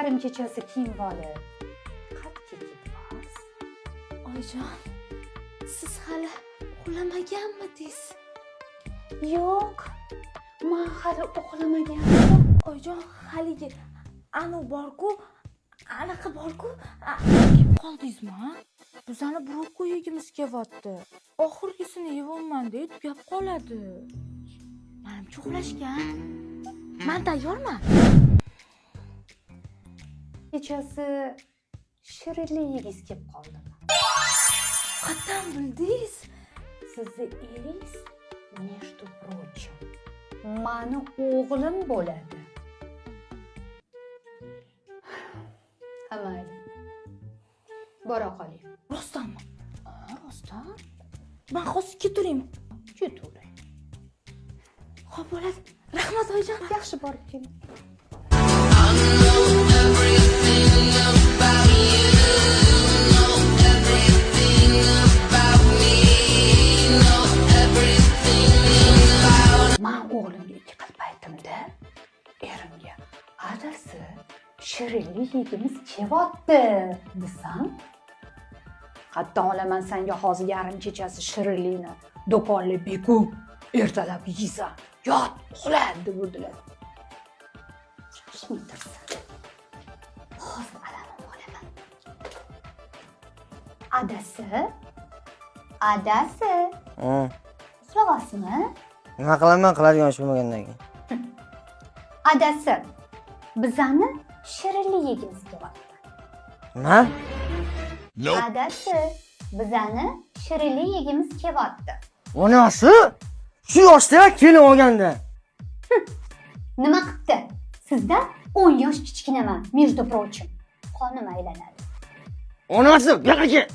Yarim kechasi kiyinib olib qayerga ketyapsiz? Oyijon, siz hali uxlamaganmidingiz? Yo'q, man hali uxlamagandim. Oyijon, haligi anu borku, anaqa borku. Qoldingizmi? Bizani birov yegimiz kelyapti. Oxirgisini yeyapman-da, tugab qoladi. Manimcha, uxlashgan. Man tayyorman. Kechasi shirinlik yegisi kelib qoldimi? Qayerdan bildingiz? Sizni eringiz, между прочим, mani o'g'lim bo'ladi. Ha, mayli, bora qoling. Rostdanmi? Ha, rostdan. Man hozir ketaveraymi? Ketavering. Xo'p, bo'ladi. Rahmat, oyijon. Yaxshi, borib keling. Man o'g'limga ikki qil paytimda erimga adasi shirinlik yegimiz kelyapti desam, qayerdan olaman sanga hozir yarim kechasi shirinlikni, do'konlar bekuv, ertalab yeysan, yot, uxla, deb urdilar. Shoshmay tursin, hozir alamimni olaman. Adasi, adasi. Ha. Uxlayapsizmi? Nima qilaman, qiladigan ish bo'lmagandan keyin. Adasi, bizani shirinlik yegimiz kelyapti. Nima? Adasi, bizani shirinlik yegimiz kelyapti. Onasi, shu yoshda kelin olganda. Nima qilibdi? Sizdan 10 yosh kichkinaman, между прочим. Qonim aylanadi. Onasi, bu yoqqa kel.